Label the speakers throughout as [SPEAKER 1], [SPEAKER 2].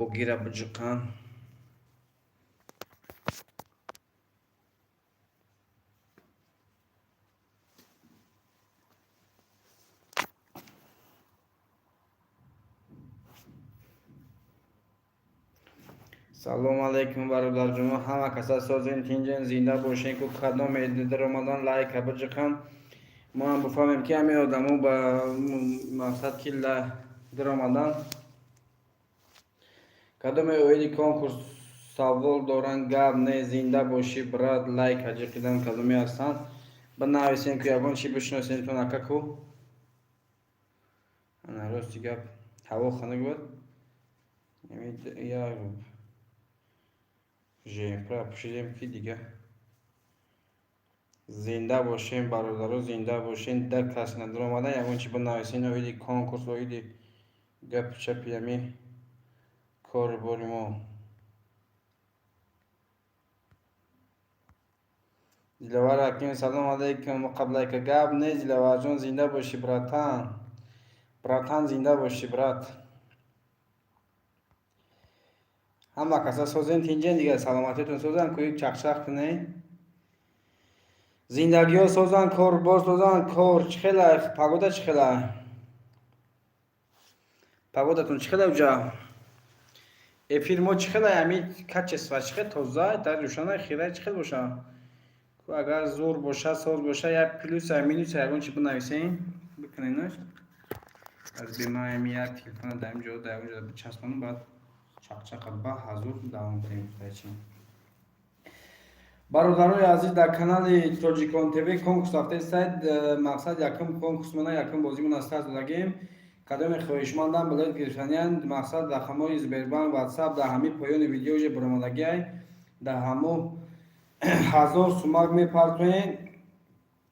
[SPEAKER 1] Богира биҷиқан. Салом алейкум, бародарҷоно, ҳама каса созен, тинҷен, зинда бошен. Ку кадоме даромадан, лайка биҷиқан, мо ҳам бифаҳмем, ки ҳамин одамо ба мақсад ки даромадан. Кадоме оиди конкурс савол доранд? Гап не, зинда бошӣ, брат. Лайк ҷиқидан кадоме ҳастанд, бинависем, ки ягон чи бишиносем акаку. Ана, рости гап, ҳаво хунук буд, як жемпра пӯшидем, ки дига. Зинда бошем, бародаро, зинда бошем. Да кас надаромада, ягон чи бинависен оиди конкурс, оиди гапу чапи ами кори бори мо. Диловар Ҳаким, салом алейкум, қаблайка. Гап не, Диловарҷон, зинда бошӣ, братан, братан, зинда бошӣ, брат. Ҳама каса созен, тинҷен, дигар саломатиятон созан, кӯи чақчақ кунед. Зиндагиҳо созан, корбор созан. Кор чӣ хела, погода чӣ хела, погодатон чӣ хела? Уҷа эфир мо чӣ хела, ами качество чӣ хел, тоза дар рӯшана хира чӣ хел боша? Агар зур боша, соз боша, як плюс, я минус, ягон чи бинависем, бикуненаш. Аз бемаами як телефона дар ин ҷо, дар он ҷо бичаспонам, баъд чақчақа ба ҳазур давом кунем. Гуфтачи, бародарои азиз, дар канали Тоҷикон ТВ конкурс рафтаи сайт. Мақсад, якум конкурс мона, якум бозимон аз старт додагем. Кадоме хоҳишмандам билет гирифтаниянд, мақсад, рақамҳои Сбербанк, Ватсап дар ҳамин поёни видео уже баромадагиай. Дар ҳамо 1000 сумак мепартоем,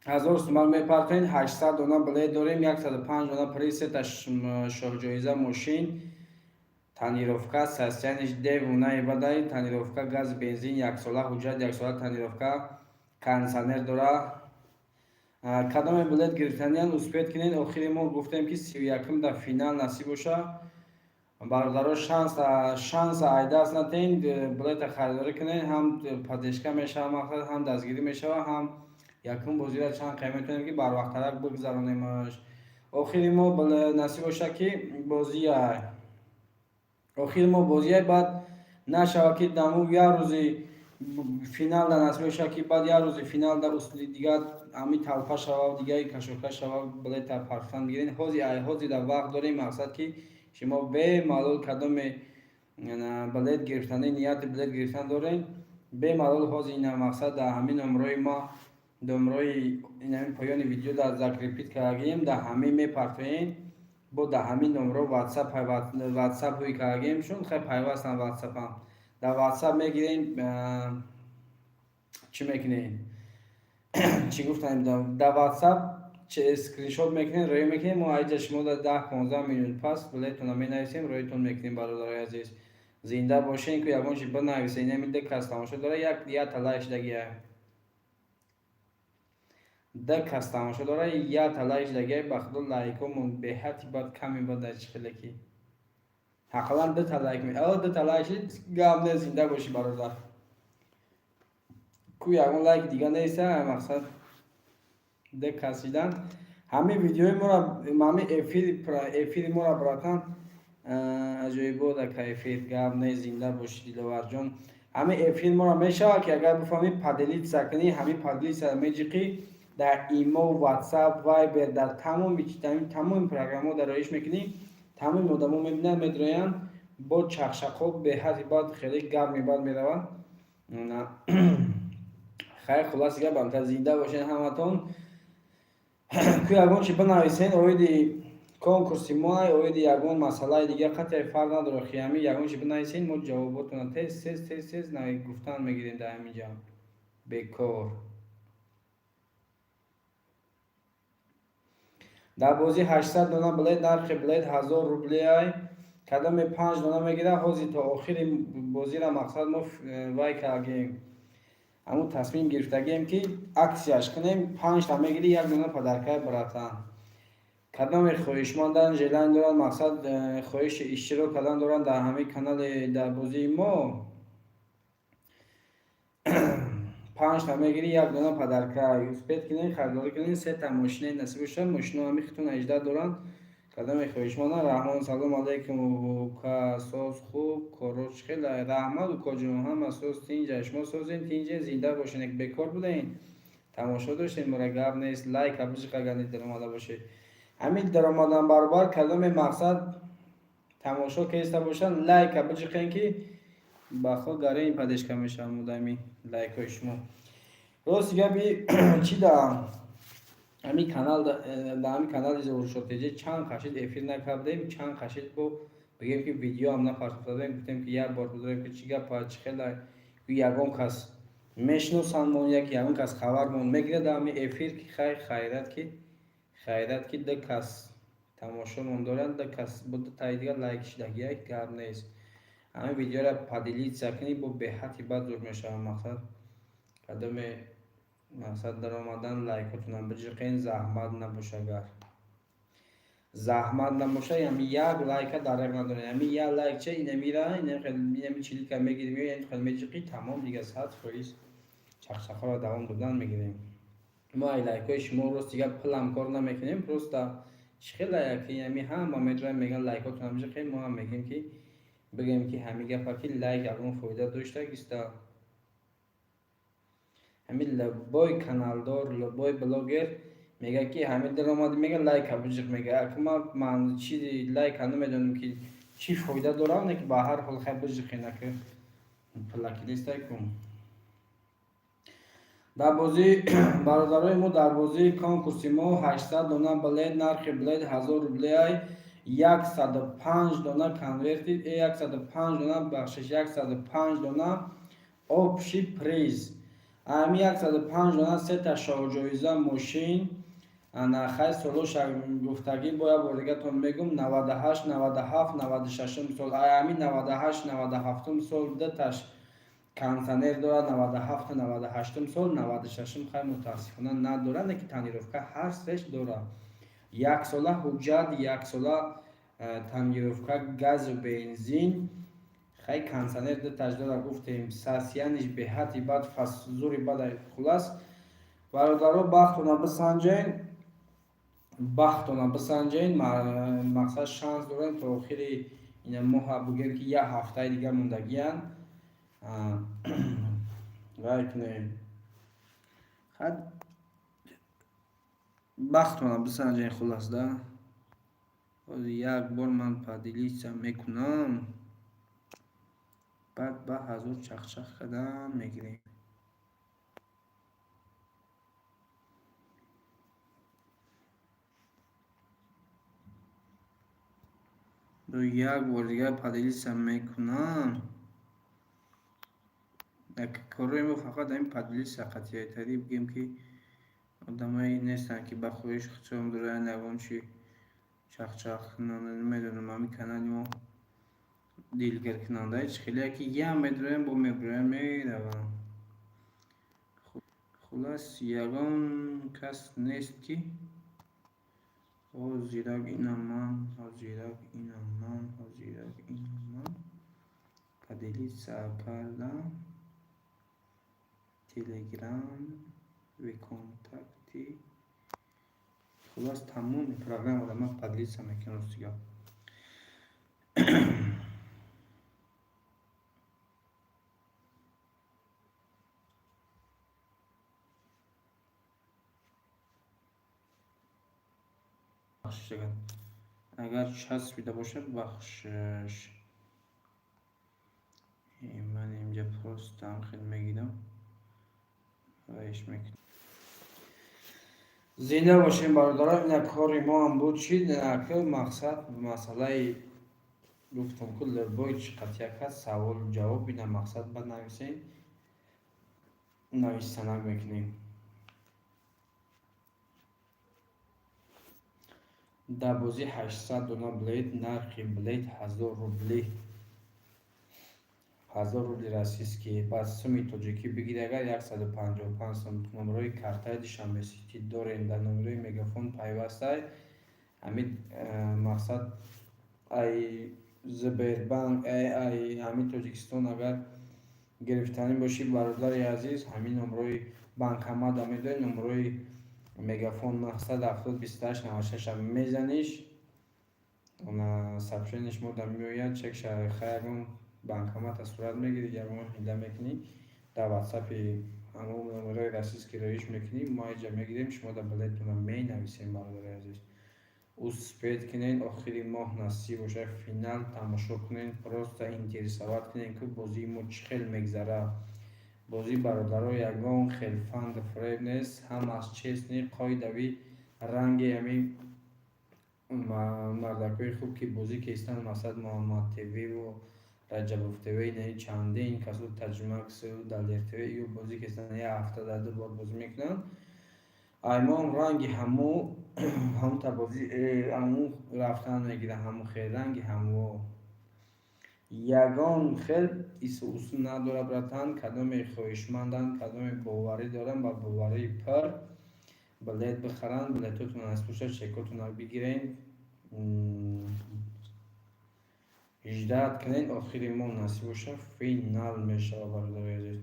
[SPEAKER 1] 1000 сумак мепартоем. 800 дона билет дорем, 105 дона приз, сета шоҳҷоиза, мошин, тонировка, состояниш девонаи бадай, тонировка, газ, бензин, яксола ҳуҷҷат, яксола тонировка, кондитсионер дора. Кадоме билет гирифтаниян, успеть кунед. Охири мо гуфтем, ки 31-ум дар финал насиб боша. Бародаро, шанса айдаст натен, билета харидорӣ кунед. Ҳам поддержка мешава, мақсад, ҳам дастгирӣ мешава, ҳам якум бозиро чанд қай метавонем, ки барвақттарак бигзаронемаш. Охири мо насиб боша, ки бозия, охири мо бозия, баъд нашава, ки даму як рӯзи финал да насиб боша, ки баъд як рӯзи финал да дигар ҳами талпа шава, дигари кашока шава, билета партофтан бигирен. Ҳози дар вақт дорем, мақсад, ки шумо бемалол кадоме билет гирифтани, нияти билет гирифтан дорем, бемалол ҳозир ина, мақсад, дар ҳамин номрои мо, номрои инами поёни видео дар закрепить кардагием, дар ҳамин мепартоем. Бо дар ҳамин номро Ватсап, Ватсап ҳуй кардагием, чун хай пайвастам Ватсапам. Дар Ватсап мегирем, чӣ мекунем, чӣ гуфтам, дар Ватсап скриншот мекунем, рӯй мекунем. Мо айҷа шумо дар 10-15 минут пас билетона менависем, рӯйтон мекунем. Бародарои азиз, зинда бошен. Ку ягон чи бинависем. Инами ду кас тамошо дора, як ята лайк шудагия. Ду кас тамошо дора, ята лайк шудагия. Ба худо, лайкомон беҳадди бад ками бад. Дар чӣ хеле ки ақаллан дута лайк, дута лайк шид. Гап не, зинда бошӣ, бародар. Ку ягон лайк дига неста, мақсад, ду кас шидан. Ҳамин видеои моро, ҳамин эфири моро, братан, аҷоибот ака эфир. Гап не, зинда бошӣ, Диловарҷон. Ҳамин эфир моро мешавад, ки агар бифаҳмӣ, поделиться кунӣ. Ҳамин поделиться меҷиқӣ, дар Имо, Ватсап, Вайбер, дар тамоми программаҳо дар роиш мекунӣ, тамоми одамо мебинанд, медроянд, бо чақчақҳо беҳадди бад хеле гарми бад мераванд. Хайр, хулоси гап, амта зинда бошед ҳаматон. Ку ягон чи бинависен оиди конкурси мо, оиди ягон масъалаи дигар, қатъи фарқ надорад. Хиями ягон чи бинависен, мо ҷавоботона тез, тез, тез, тез гуфтан мегирем. Дар ҳамин ҷа бекор дар бозӣ 800 дона билет, нархи билет 1000 рублиай. Кадоме панҷ дона мегирад, ҳозир то охири бозира, мақсад, мо вай кардагем, ҳамун тасмим гирифтагем, ки аксияш кунем: панҷта мегирӣ, як дона подаркай, братан. Кадоме хоҳишмандан, желание доранд, мақсад, хоҳиши иштирок кардан доранд дар ҳамин канали, дар бозии мо, панҷта мегирӣ, як дона подарка. Успеть кунед, харидорӣ кунед, сета мошинаи насиб шуда, мошино ҳами хитон ажда доранд. Кадоме хоҳишмандан. Раҳмон, салом алейкум, ука, соз, хуб, коро чӣ хел? Раҳмат, укоҷон, ҳама соз, тинҷа, шумо созен, тинҷен, зинда бошен. Бекор будаин, тамошо доштем мора, гап нест. Лайк абиҷиқ, агар даромада бошед. Ҳамин даромадан баробар, кадоме, мақсад, тамошо кеста бошанд, лайка биҷиқен, ки ба хо гарени поддержка мешавам мудами лайкҳои шумо. Рости гапи, чи да ҳамин канал, да ҳамин канали Зорушотеҷе чанд қашид эфир накардем, чанд қашид бо бигем, ки видеоам напартофтадем. Гуфтем, ки як бор бидорем, ки чӣ гапа, чӣ хела, ягон кас мешиносанд, як ягон кас хабармон мегирад ҳамин эфир, ки хай, хайрат, ки ду кас тамошомон доранд, ду кас бо дутаи дигар лайк шидагия, гап нест. Ҳамин видеоро поделиться кунӣ, бо беҳадди бад зур мешавад. Мақсад, кадоме, мақсад, даромадан, лайкотонам биҷиқен, заҳмат набоша. Агар заҳмат набоша, ами як лайка дарреқ надорем. Ами як лайк че, инамира, инами чилика мегирим, хел меҷиқӣ, тамом, дига 100% чақчақҳоро давом додан мегирем. Мо ай лайкҳои шумо, рост дига, пулам кор намекунем. Просто чӣ хела яки ами ҳама медорем, мегӯян лайкотонам биҷиқем, мо ҳам мегӯем, ки бигӯем, ки ҳамин гапа, ки лайк ягон фоида дошта гиста. Ҳамин любой каналдор, любой блогер мега, ки ҳамин даромад, мега, лайка биҷиқ, мега. Ака, ман чи лайка намедонам, ки чӣ фоида дорам, не ки ба ҳар ҳол хай биҷиқен, ака, пулаки нестай ку. Дар бозӣ, бародарои мо, дар бозии конкурси мо 800 дона билет, нархи билет 1000 рублеай, 105 дона конверти, 105 дона, бахшиш, 105 дона общий приз. Ҳами 105 дона сета шоҳҷоиза мошин. Ана хай, солоша гуфтагӣ, бо як бор дигатон мегум: 98, 97, 96 сол. Ҳами 98, 97 сол дуташ кондиционер дорад, 97, 98 сол, 96 хай, мутаассифона, надорад, не ки тонировка ҳар сеш дорад. Яксола ҳуҷҷат, яксола тонировка, газу бензин. Хай, кондиционер дуташ дорад, гуфтем, состояниш беҳадди бад, зури бад. Хулас, бародаро, бахтона бисанҷен, бахтона бисанҷен. Мақсад, шанс дорем то охири ина моҳа, бигӯем, ки як ҳафтаи дигар мондагиянд. Вай кунем, бахтона бисанҷен. Хулас да, ҳозир як бор ман поделиться мекунам, баъд ба ҳазор чақчақ кардан мегирем. Як бор дигар поделиться мекунам. Корои мо фақат ҳамин поделиться қатъиятарӣ, бигем, ки одамое нестанд, ки ба хоҳиши худшон доранд, ягон чи чақчақ кунанд. Намедонам, ҳамин канали мо дилгиркунанда чӣ хеле, ки як медроям, бо меброям, меравам. Хулас, ягон кас нест, ки ҳозирак инам ман, ҳозирак инам ман, ҳозирак инам ман поделиться кардам. Телеграм, ВКонтакте, хулас, тамоми программаро ман поделиться мекунам. Рости гап, агар часпида бошад, бахшиш, ман инҷа просто хел мегирам ва иш мекунам. Зинда бошем, бародарон. Ина кори мо ҳам буд. Чи наки, мақсад, масъалаи гуфтам ку, любой чи қатъия кард, саволу ҷавоб, ина мақсад, ба нависем, нависанак мекунем. Дар бозӣ 800 дона билет, нархи билет 1000 рубли, 1000 рубли российский, ба суми тоҷикӣ бигирӣ агар, 155 сум. Номерои картаи Душанбе Сити дорем, дар номерои Мегафон пайвастай. Ҳамин мақсад, ай Сбербанк, ай ҳамин Тоҷикистон агар гирифтанӣ бошӣ, бародари азиз, ҳамин номрои банкомата медои, номрои Мегафон, мақсад, 70 28 96 мезаниш, сообщение шумо да меояд, чекша хай ягон банкомата сурат мегирӣ, ягон ҳила мекунӣ, дар ватсапи ҳамон номерои российский роиш мекунӣ, мо иҷа мегирем, шумо да билетона менависем. Бародари азиз, успеть кунед, охири моҳ насиб бошад, финал тамошо кунед, просто интересовать кунед, ки бозии мо чӣ хел мегзарад. Бозӣ, бародаро, ягон хел фанду фиреб нест, ҳамаш честный, қоидавӣ. Ранги ҳамин мардакҳои хуб, ки бозӣ кестанд, мақсад, Муҳаммад ТВу Раҷабов ТВ, инаи чандин касо, Таҷмаксу Далер ТВ, ё бозӣ кестанд, як ҳафта дар ду бор бозӣ мекунанд. Аймоам ранги ҳамута бозӣ, ҳамун рафтан мегирад, ҳамун хел ранги ҳамо, ягон хел ису усул надорад, братан. Кадоме хоҳишманданд, кадоме боварӣ доранд, ба боварии пур билет бихаранд. Билетотон аз пушта, чекотонро бигирен, ждать кунед, охири моҳ насиб бошад, финал мешавад. Бародарои азиз,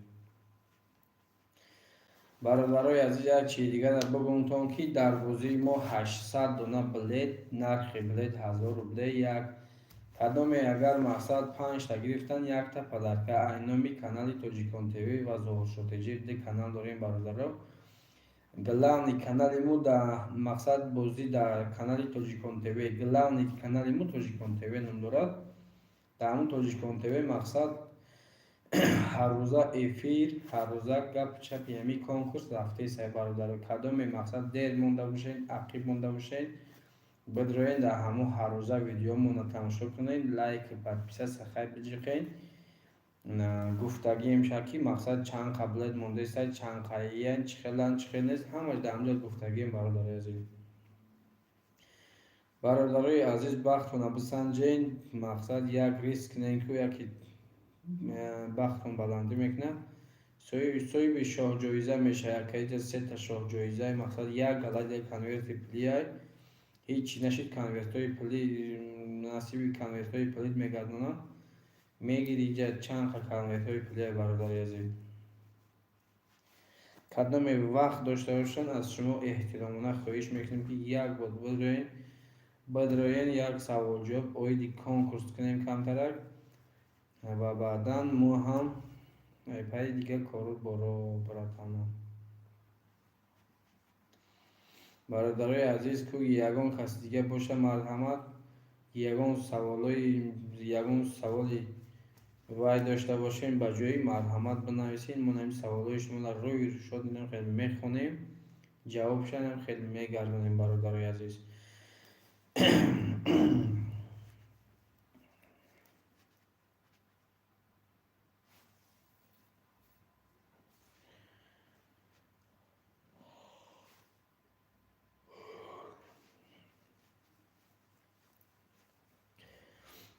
[SPEAKER 1] бародарои азиз, як чизи дигар бигӯмтон, ки дар бозии мо 800 дона билет, нархи билет 1000 рубле. Як кадоме агар, мақсад, панҷта гирифтан, якта подарка ай номи канали Тоҷикон ТВ ва Зоҳиршоҳ. Ду канал дорем, бародаро. Главный канали мо да, мақсад, бозӣ дар канали Тоҷикон ТВ, главный канали мо Тоҷикон ТВ ном дорад. Дар ҳамун Тоҷикон ТВ, мақсад, ҳаррӯза эфир, ҳаррӯза гапу чапи ҳамин конкурс рафтесай. Бародаро, кадоме, мақсад, дер монда бошед, ақиб монда бошед, бидроен, дар ҳамун ҳаррӯза видеомонро тамошо кунед, лайк, подписаться хай биҷиқед. Гуфтагием ша, ки, мақсад, чанд қа билет мондаеста, чанд қаиян, чӣ хеланд, чӣ хел нест, ҳамаш дар ҳамҷо гуфтагием. Бародарои азиз, бародарои азиз, бахтона бисанҷен, мақсад, як риск кунед, ку яке бахтон баландӣ мекунад, соҳиби шоҳҷоиза мешавад. Якаиҷа сета шоҳҷоиза, мақсад, як галат, як конверти пулиай. Ҳеҷ нашид, конвертҳои пулӣ насиби конвертҳои пулит мегардонад, мегири. Иҷа чанд қа конвертҳои пулиай, бародари азиз. Кадоме вақт дошта бошанд, аз шумо эҳтиромона хоҳиш мекунем, ки як бор бидроен, як саволҷавоб оиди конкурс кунем камтарак ва баъдан мо ҳам пайи дигар кору боро, братано. Бародарои азиз, ку ягон каси дига боша, марҳамат, ягон саволои, ягон саволи вай дошта бошем, ба ҷои, марҳамат, бинависед. Мо ҳамин саволҳои шуморо рӯи шод хеле мехонем, ҷавобшонам хеле мегардонем, бародарои азиз.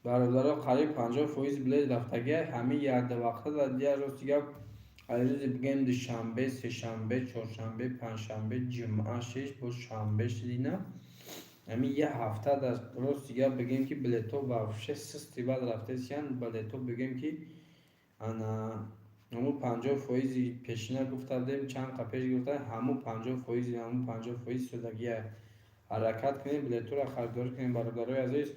[SPEAKER 1] Бародаро, қариб 50% билет рафтагиа. Ҳамин якда вақта дар дигар, рости гап, аз рӯзи, бигем, душанбе, сешанбе, чоршанбе, панҷшанбе, ҷумъа шиш, боз шанбе шидина, ҳамин як ҳафта дар, рости гап, бигем, ки билетҳо вообще сусти бад рафтесиянд. Билетҳо, бигем, ки ана ҳамун 50%-и пешина гуфта будем, чанд қа пеш гуфта, ҳамун 50%-и, ҳамун 50% шудагия. Ҳаракат кунем, билетҳоро харидорӣ кунем, бародарои азиз.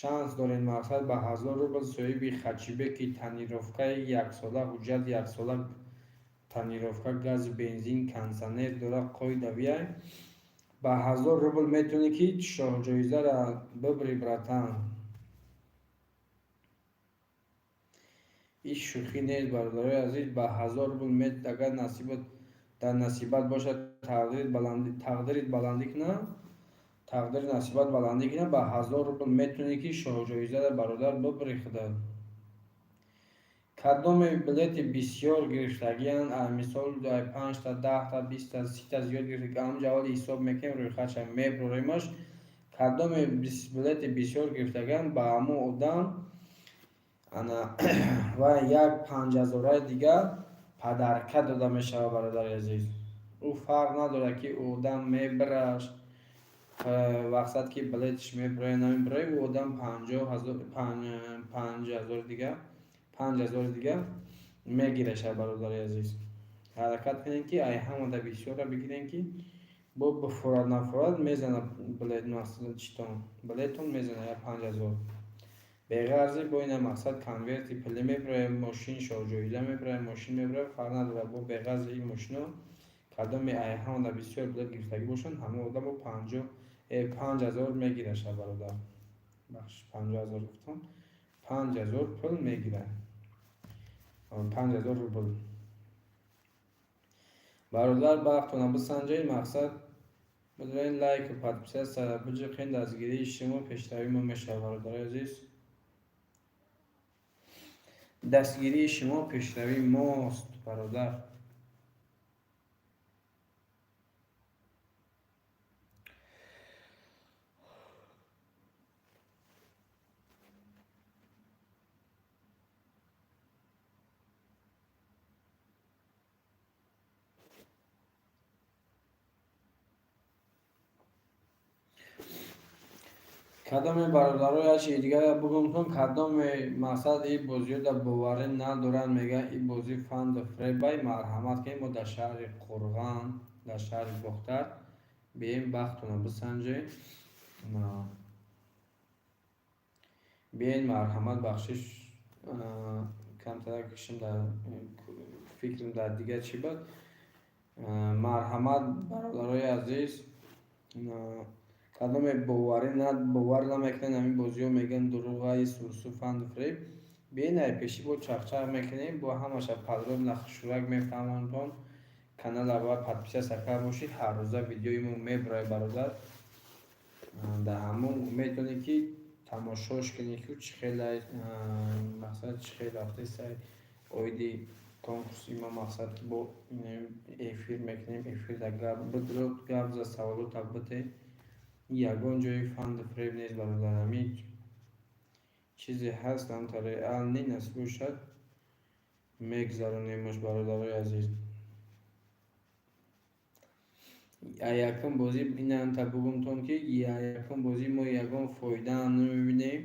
[SPEAKER 1] Шанс дорем, мақсад, ба 1000 рубл соҳиби хэтчбеки тонировкаи яксола, ҳуҷҷат яксола, тонировка, гази, бензин, кондитсионер дора, қоидавия. Ба 1000 рубл метавонӣ, ки шоҳҷоизаро бибарӣ, братан. Ин шӯхӣ нест, бародарои азиз. Ба 1000 рубл, агар насибат дар насибат бошад, тақдирит баландӣ кунад, тақдири насибат баландӣ кунад, ба 1000 рубл метавонӣ, ки шоҳҷоизаро, бародар, бибарӣ худат. Кадоме билети бисёр гирифтагиянд, мисол, панҷта, 10-та, 20-та, 30-та зиёд гирифта, ҳамун ҷаволи ҳисоб мекунем, рӯйхатша мебуремаш. Кадоме билети бисёр гирифтагианд, ба ҳамун одам ана ва як панҷҳазораи дигар подарка дода мешавад, бародари азиз. Ӯ фарқ надорад, ки одам мебараш. Мақсад, ки билетш мебирояд, намебирояд, ӯ одам 50 000, 5000 дига, 5000 дига мегираша. Бародари азиз, ҳаракат кунем, ки ай ҳамада бисёрра бигирем, ки бо бифурад, нафурад, мезана билет, читон билетон мезана я 5000 беғарзи. Бо ина мақсад конверти пулӣ мебирояд, мошин шоҳҷоиза мебирояд, мошин мебирояд, фарқ надорад. Бо беғарзи ин мошино кадоме ай ҳамада бисёр билет гирифтагӣ бошанд, ҳамон одамо 5000 мегираша. Бародар, бахшиш, 50 000 гуфтам, 5000 пул мегирад, 5000 рубл. Бародар, бахтона бисанҷед, мақсад бидонед, лайку подписаться биҷиқен. Дастгирии шумо пешравии мо мешавад. Бародари азиз, дастгирии шумо пешравии мост, бародар. Кадоме, бародаро, як чизи дигар бугумтон: кадоме, мақсад, ин бозиёда боварӣ надоранд, мегӯянд, ин бозӣ фанду фребай, марҳамат кунед, мо дар шаҳри Қурған, дар шаҳри Бохтар бием, бахтона бисанҷем. Биен, марҳамат. Бахшиш, камтарак кишим, дар фикрам дар дигар чӣ буд. Марҳамат, бародарои азиз, кадоме бовар намекунанд ҳамин бозиҳо, мегӯянд дурӯғай, сурсу, фанду фреб, биен, ай пеши бо чақчақ мекунем, бо ҳамаша подробно хушрак мефаҳмонтон. Канала бояд подписаться карда бошед, ҳаррӯза видеои мо мебирояд, бародар. Дар ҳамон метавонед, ки тамошош кунед, ки чӣ хеле, мақсад, чӣ хел рафтеста оиди конкурси мо. Мақсад, бо эфир мекунем, эфирда гап бидро, гап за, саволота бите. Ягон ҷои фанду фреб нест, бародар. Ҳамин чизе ҳаст, ҳамта реальный, насиб бошад, мегзаронемаш. Бародарои азиз, якум бозӣ инанта бугумтон, ки якум бозӣ мо ягон фоидаам намебинем,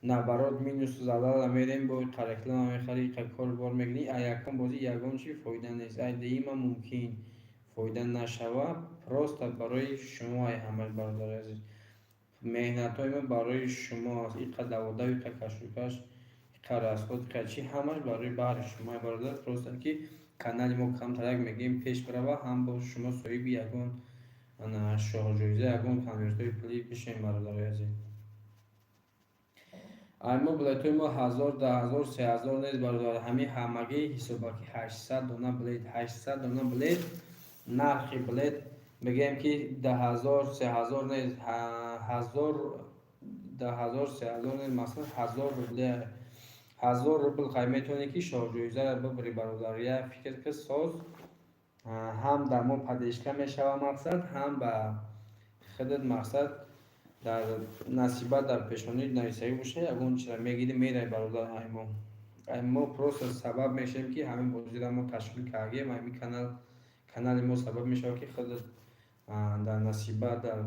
[SPEAKER 1] наоборот, минусу залала мерем, бо иқа реклама мехарӣ, иқа корбор мекунӣ. А якум бозӣ ягон чи фоида нест. Ай дуюма мумкин фоида нашава, просто барои шумо ай ҳамаш. Бародари азиз, меҳнатҳои мо барои шумо аст. Иқа даводав, иқа кашукаш, иқа расход, иқа чи, ҳамаш барои баҳри шумо, бародар. Просто ки канали мо камтарак, мегӯем, пеш бирава, ҳам бо шумо соҳиби ягон шоҳҷоиза, ягон конвертҳои пулӣ бишем. Бародарои азиз, ай мо билетҳои мо 1000, 10 000, 3000 нест, бародар. Ҳамин ҳамагӣ ҳисобаки 800 дона билет, 800 дона билет. Нархи билет, мегӯем, ки 10 000, 3000 нест, 1000, 10 000, 3000 нест, масалан, 1000 рубле, 1000 рубл қай метавонӣ, ки шоҳҷоизаро бибарӣ, бародар. Як фикр ки соз ҳам дар мо поддержка мешава, мақсад, ҳам ба худат, мақсад, дар насибат, дар пешонӣ нависагӣ боша, ягон чизро мегирӣ, меравӣ, бародар. Ай мо просто сабаб мешавем, ки ҳамин бозиро мо ташкил кардем. Ҳамин канали мо сабаб мешавад, ки худат дар насибат, дар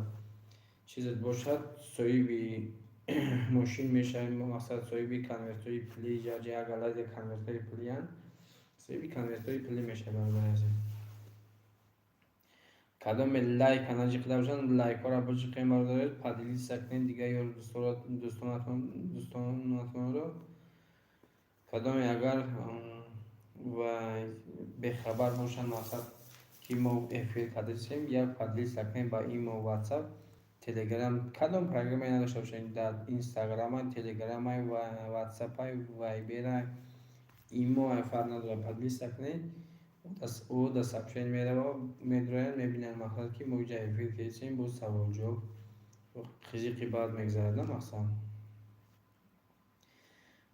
[SPEAKER 1] чизат бошад, соҳиби мошин мешавем, мақсад, соҳиби конвертҳои пулӣ, як галади конвертҳои пулиянд, соҳиби конвертҳои пулӣ мешавад. Бародари азиз, кадоме лайка наҷиқида бошанд, лайкҳоро биҷиқем, бародари, поделиться кунед дигар ёру дӯстонатонро. Кадоме агар бехабар бошанд, мақсад, ки мо эфир кардастем, як поделиться кунед ба имо, Ватсап, Телеграм, кадом программае надошта бошед, дар Инстаграмай, Телеграмай, Ватсапай, Вайберай, имоай, фарқ надорад, поделиться кунед. Ӯ дар сообщение мерава, медроянд, мебинанд, мақсад, ки мо иҷа эфир кардастем, боз саволҷавоб қизиқи баъд мегзарад, на мақсад.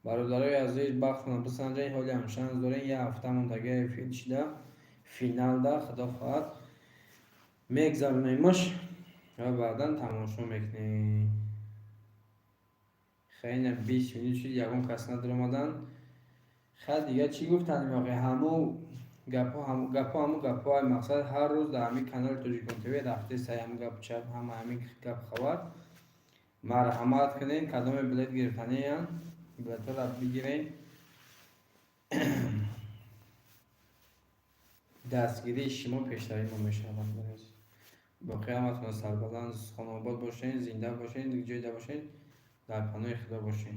[SPEAKER 1] Бародарои азиз, бахтона бисанҷед, ҳоли ҳам шанс дорем, як ҳафта мондага эфир шида, финалда, худо хоҳад, мегзаронемаш ва баъдан тамошо мекунем. Хеле 20 минут шуд, ягон кас надаромаданд. Хай, дигар чӣ гуфтанем охи? Ҳамун Гапҳо ҳамун гапҳо. Мақсад, ҳар рӯз дар ҳамин канали Тоҷикон ТВ рафтеста ҳамин гапу чап, ҳама ҳамин гап хабар. Марҳамат кунед, кадоме билет гирифтаниянд, билетҳоро бигиред. Дастгирии шумо пешравии мо мешавад. Боқӣ ҳаматон сарбаланд, хонаобод бошед, зинда бошед, ҷойда бошед, дар паноҳи Худо бошед.